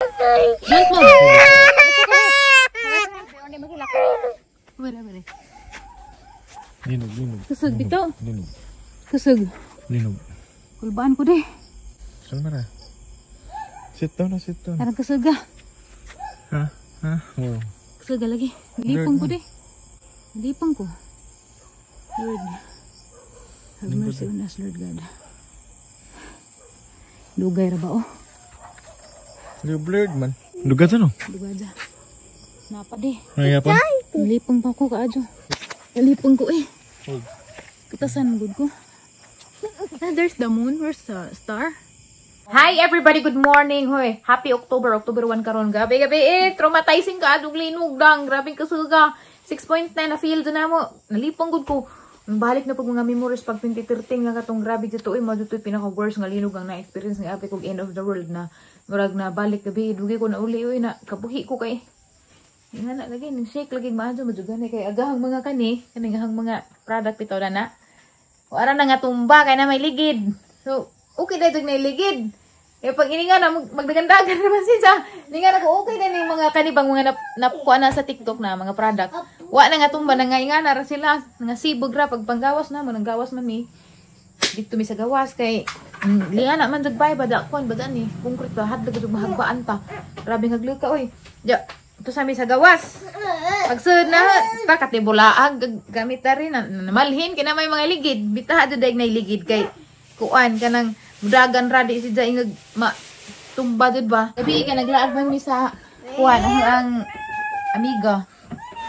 Don't move. Wala, wala. Linog, linog. Kusog bitaw. Linog. Kusog. Linog. Kulbaan ko di. Saan ba na? Sit down na, sit down. Parang kusog ah. Ha? Ha? Oh. Kusog lagi. Lipong ko di. Lipong ko. Lord, have mercy on us, Lord God. Dugay ra ba oh? You blurred man. Lugat ano? Dugay dyan. Napa di. Nangyapan? Nalipong pa ko kaadyo. Nalipong ko eh. Oh. Kitasan gud ko. Ah, there's the moon. Where's the star? Hi everybody, good morning. Hoy, happy October, October 1 karon. Gabi gabi eh, traumatizing ka adug linog dang. Grabe kasuga. 6.9 na feel do na mo. Nalipong gud ko. Balik na pag mga memories pag 2013 nga katong grabe dito eh, mao dito pinaka worst nga linog ang na-experience nga abi kog end of the world na. Murag na balik gabi, dugi ko na uli oy na kabuhi ko kay nga na lagi ning shake lagi maadyo madugan kay agahang mga kani kaning ahang mga product bitaw na na. Wala na nga tumba kay na may ligid. So, okay na itong ligid. Eh, pag ini nga na, magdagandagan naman siya. Ini nga na ko, okay na yung mga kanibang mga nakuha na sa TikTok na mga product. Wa na nga tumba, na nga nga na ra sila. Nga sibog ra, pag panggawas na mo, nanggawas man mi. Dito mi sa gawas kay, liya na man dagbay, bada kon, bada ni, concrete ba, hadlok ito mahagbaan ta. Grabe nga ka, oy. Ja, ito sa mi sa gawas. Pagsud na, takat ni bulaag, gamit ta rin, na malhin, kina may mga ligid. Bitaha jud na ligid kay, kuan, kanang, mudagan ra di si Jai ngag ma tumba jud ba. Gabi ka naglaag man mi sa kuan ang amiga.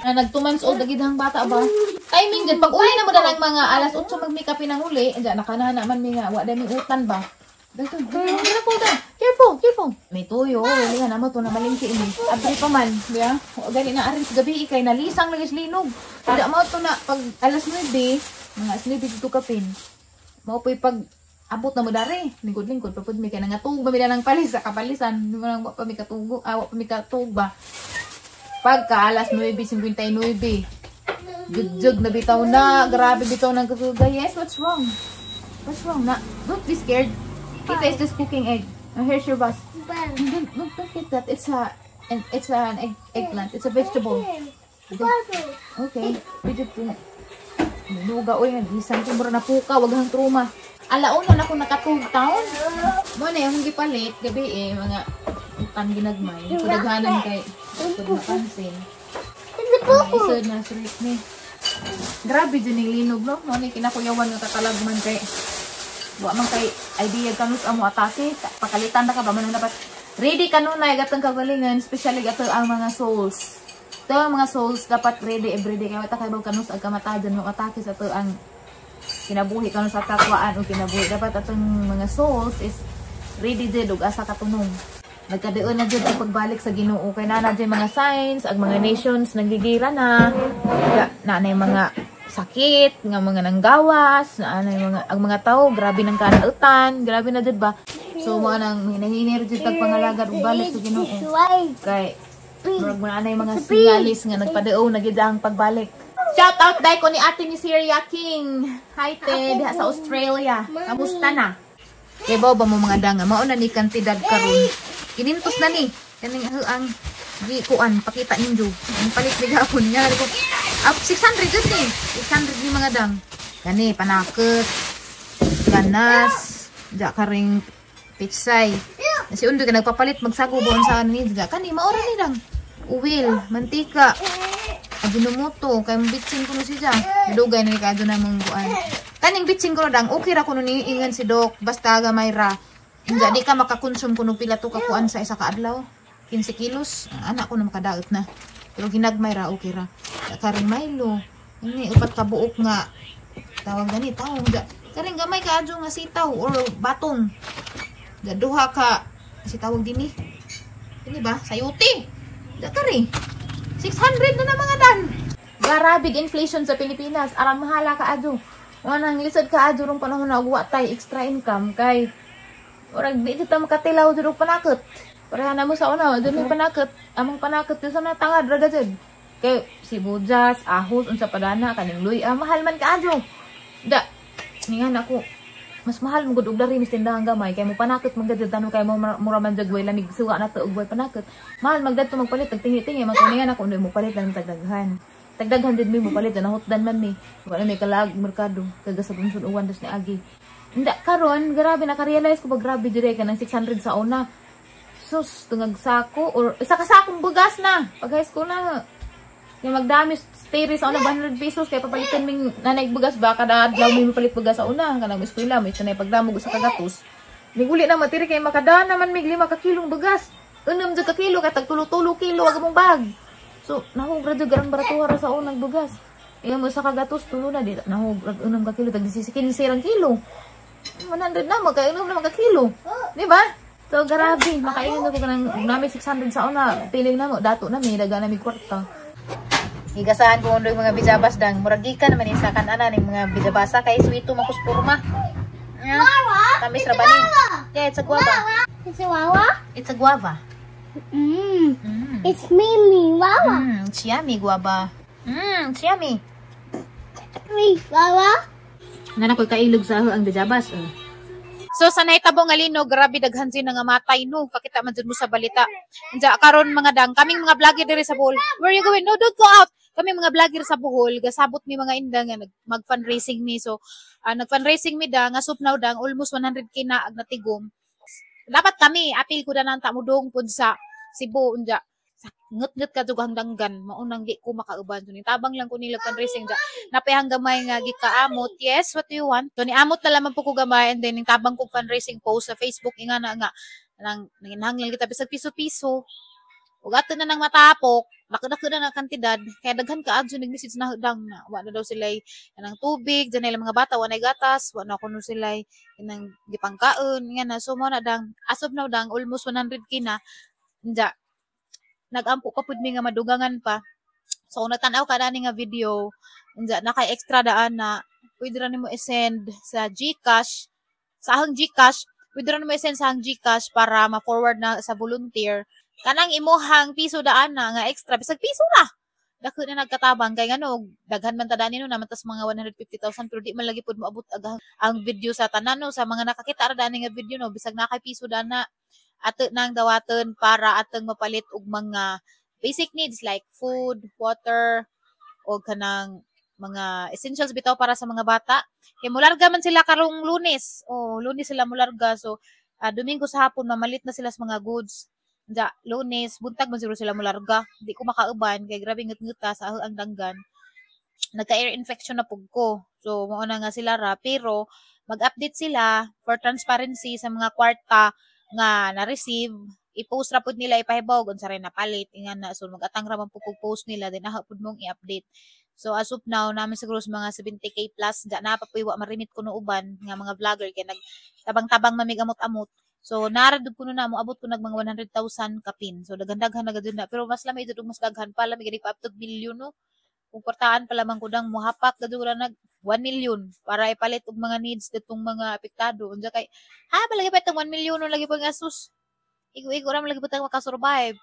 Na nag 2 months old agid ang bata ba. Timing jud pag uli na mo dalang mga alas 8 mag-makeup pinang uli, diyan nakanana man mi nga wa dami utan ba. Dito, careful da. Careful, careful. May tuyo, uli nga namo to na malingki ini. Abri pa man, diya. Wa gani na arin sa gabi ikay nalisang lagi sa linog. Tidak mo to na pag alas 9, mga alas 9 dito kapin. Mao po'y pag abot na mo dari, lingkod-lingkod pa pud mi kay nangatug ba mi ng palis sa kapalisan, di mo nang wa pa mi katugo, ah, wa pa mi katug ba. Pagka alas 9:59, jugjug na bitaw na, grabe bitaw ng kasuga. Yes, what's wrong? What's wrong na? Don't be scared. Tita is just cooking egg. Oh, here's your bus. Don't get that. It's an eggplant. It's a vegetable. Okay. Pwede to. Nuga oy, nag-isang ko na puka, wag hang trauma. Alauna na ako nakatug taon. Mo na yung gipalit gabi eh mga utan ginagmay. Kudaghanan kay pud mapansin. Isod na sulit ni. Grabe jud ning linog no. Mo ni kinakuyawan nga katalagman kay wa man kay idea kanus amo atake. Pakalitan na ka ba man dapat ready kanunay gatong kagalingan, especially gato ang mga souls. Ito ang mga souls dapat ready everyday kay wata kay kanus ag kamatajan mo atake sa to ang kinabuhi kanus sa takwaan o kinabuhi dapat atong mga souls is ready jud og asa katunong. Nagkadion na jud ang pagbalik sa Ginoo kay naa na jud mga signs ang mga nations nanggigira na na mga sakit nga mga nanggawas na mga ang mga tao grabe nang kanautan grabe na jud ba. So mo nang hinahinir jud tag pangalagad og balik sa Ginoo kay murag mo na mga sinyalis nga nagpadeo na gid ang pagbalik. Shout out dai ko ni ate ni Syria King. Hi te, diha sa Australia. Kamusta na? Kay ba mo mga danga, mao na ni kantidad karon. Kinintos na ni kaning ang gi kuan pakita ninyo. Ang palit ni gapon niya ko. Up 600 jud ni. 600 ni mga dang. Kani panakot, ganas, ja karing pitsay. Si Undo ka nagpapalit magsago buon sa ni ja kani mao ra ni dang. Uwil, mantika, Ajinomoto, kay bitsin ko no siya. Dugay na ni kaadto na mong kuan. Kaning bitsin ko no dang okay ra kuno ni ingan si Doc, basta gamay ra. Inja di ka makakonsume kuno pila to ka kuan sa isa ka adlaw. 15 kilos, anak ko na makadaot na. Pero ginagmay ra okay ra. Karing Milo, ini upat ka buok nga tawag gani tawag ga. Karing gamay ka adyo nga sitaw or batong. Ga duha ka si tawag dinhi. Ini ba sayuti. Ga kari. 600 na na mga dan. Grabe inflation sa Pilipinas. Aram mahala ka adyo. Wanang lisod ka adyo rong panahon na wa tay extra income kay orag di ta makatilaw jud og panakot. Pareha na mo sa una, dun may panakot. Among panakot sa na tangad ra gajud. Kay sibuyas, ahos unsa padana kaning luy, ah, mahal man kaadyo. Da ningan ako. Mas mahal mo gud og dari mis tindahan gamay kay mo panakot man gud tanong kay mo mura man jud way lamig suwa na to og way panakot. Mahal magdadto magpalit tag tingi-tingi man kuno yan ako mo palit lang tagdaghan. Tagdaghan din mi mo palit nahutdan man mi. Wala may kalag merkado kaga sa bunsod uwan das ni agi. Hindi, karon grabe naka-realize ko ba, grabe jud ka ng 600 sa una. Sus, tungag sako or isa ka sakong bugas na. Pag high school na. Yung magdami stay sa una 100 pesos kay papalitan ming nanay bugas ba kada adlaw mi mapalit bugas sa una kanang eskwela may sanay pagdamo sa kagatos. Miguli na matiri kay makadana man mig 5 ka kilong bugas. Unom jud ka kilo kay tag tulo-tulo kilo ag mong bag. So nahog ra jud garang baratuha ra sa unang bugas. Iya mo sa kagatos tulo na di nahog rag 6 ka kilo, tag 15 rang kilo. 100 na magkainom na magka kilo. Di ba? So grabe, makaingon ko kanang nami 600 sa una, piling na mo dato na mi daga na mi kwarta. Higasahan ko undo mga bijabas dang murag gikan naman isa kan ana ning mga bijabasa kay sweeto man kus porma. Yeah. Tamis ra ba ni? Yeah, it's a guava. It's a wawa? It's a guava. It's Mimi Wawa. It's yummy guava. It's yummy. Me Wawa. Nana ko'y kailog sa ang bijabas. Oh. So sa nahitabo nga linog, grabe daghan sin nga matay no. Kakita man jud mo sa balita. Unja karon mga dang, kaming mga vlogger diri sa Bohol. Where you going? No, don't go out. Kami mga vlogger sa Bohol, gasabot mi mga inda nga mag fundraising mi. So nag fundraising mi da nga soup now dang almost 100K na ag natigom. Dapat kami apil ko na nang tamudong pud sa Cebu unja ngut-ngut ka jud hangdanggan maunang di ko makauban. So tabang lang ko nila fundraising ja napayang gamay nga gikaamot. Yes, what do you want? So niamot na lamang po ko gamay and then ning tabang ko fundraising post sa Facebook inga na nga nang nanginahanglan kita bisag piso-piso ug ato na nang matapok dako-dako na ng kantidad kaya daghan ka adyo nag-message na dang na wa na daw sila kanang tubig dyan nila mga bata wa nay gatas, wa na kuno sila kanang gipangkaon nga na. So mo na dang as of now dang almost 100K na. Nja nagampo pa pud mi nga madugangan pa. So kung nagtan-aw ka ani nga video unja na kay extra daan na pwede ra nimo i-send sa GCash, sa ahang GCash, pwede ra nimo i-send sa ahang GCash para ma-forward na sa volunteer kanang imuhang piso daan na nga extra. Bisag piso ra, dako na nagkatabang kay ngano daghan man ta dani no naman tas mga 150,000 pero di man lagi pud moabot ang video sa tanan no. Sa mga nakakita ra dani nga video no, bisag na kay piso daan na ato nang dawaton para atong mapalit og mga basic needs like food, water, o kanang mga essentials bitaw para sa mga bata. Kay mularga man sila karong Lunes. O Lunes sila mularga. So Domingo sa hapon mamalit na sila sa mga goods. Ja, Lunes buntag man siguro sila mularga. Di ko makauban kay grabe ngut-nguta sa ang danggan. Nagka-ear infection na pug ko. So mao na nga sila ra pero mag-update sila for transparency sa mga kwarta nga na-receive. I-post ra pud nila, ipahibaw unsa ray napalit ingan na. So mag-atang ra man pud kog post nila then aha pud mong i-update. So as of now namin siguro sa mga 70K plus da na pa puy wa marimit kuno uban nga mga vlogger kay nag tabang-tabang mamig amot-amot. So nara dud kuno na moabot ko nag mga 100,000 kapin. So daghan-daghan na gud na pero mas lami jud og mas daghan pa, lami gani pa up to million no. Kung kwartaan pa lamang kudang mohapak gud ra nag 1 million para ipalit og mga needs ditong mga apektado. Unsa kay ha ba lagi pa itong 1 million no, lagi pa nga sus. Igo-igo ra man lagi pa tang makasurvive.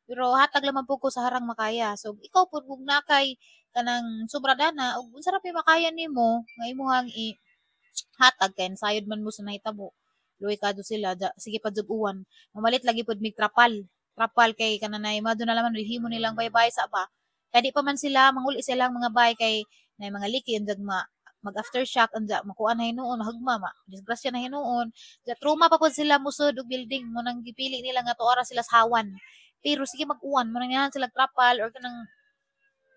Pero hatag lamang po ko sa harang makaya. So ikaw pud kung nakay kanang sobra dana ug unsa ra pay makaya nimo nga imuhang i hatag kay sayod man mo sa nahitabo. Luoy kadto sila da, sige pa jud uwan. Mamalit lagi pud mig trapal. Trapal kay kananay mado na laman himo nilang baybay sa ba. Kay di pa man sila manguli silang mga bay kay nay mga liki unjag ma mag aftershock anja makuan na hinuon mahugma ma disgrasya na hinuon ja trauma pa pud sila musod og building mo nang gipili nila nga tuara sila sa hawan pero sige mag-uwan mo nang sila trapal or kanang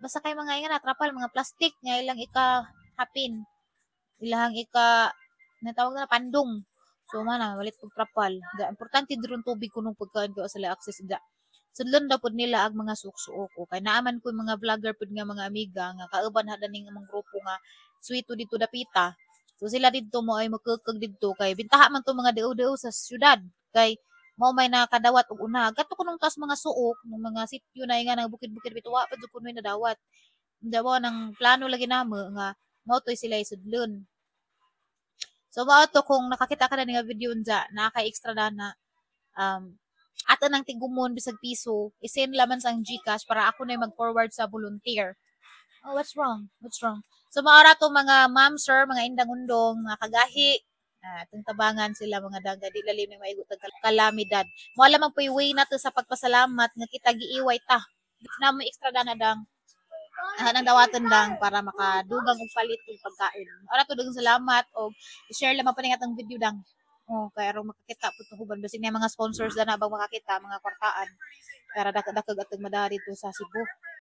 basta kay mga inga na trapal, mga plastic nga ilang ika hapin ilahang ika natawag na pandong. So mana malit og trapal da. Importante dron tubig kunong pagkaon kay sila access da. Sudlon daw pud nila ang mga suok-suok o kay naaman ko mga vlogger pud nga mga amiga nga kauban ha daning among grupo nga sweet dito dapita. So sila didto mo ay makukag didto kay bintaha man to mga deo-deo sa syudad kay mao may nakadawat og una kato kunong taas mga suok ng mga sityo na nga nang bukid-bukid bituwa pa jud kunoy nadawat. Dawa ng plano lagi namo nga mao to'y sila sudlon. So mao to, kung nakakita ka na nga video unja na kay extra dana ato nang tigumon bisag piso, isend laman sa ang GCash para ako na mag-forward sa volunteer. Oh, what's wrong? What's wrong? So mao ra to mga ma'am, sir, mga indang undong, mga kagahi. Ah, atong tabangan sila, mga dangga, di lalim ni maigo tag kalamidad. Mo lamang po way nato sa pagpasalamat nga kita giiway ta. Na mo extra dana dang ah, nang dawatan dang para makadugang og palit og pagkain. Ora to, daghang salamat og i-share lamang pa ning atong video dang. Oh, kay aron makakita pud tong uban, basig na mga sponsors dana bang makakita mga kwartaan para dakag atong madari dito sa Cebu.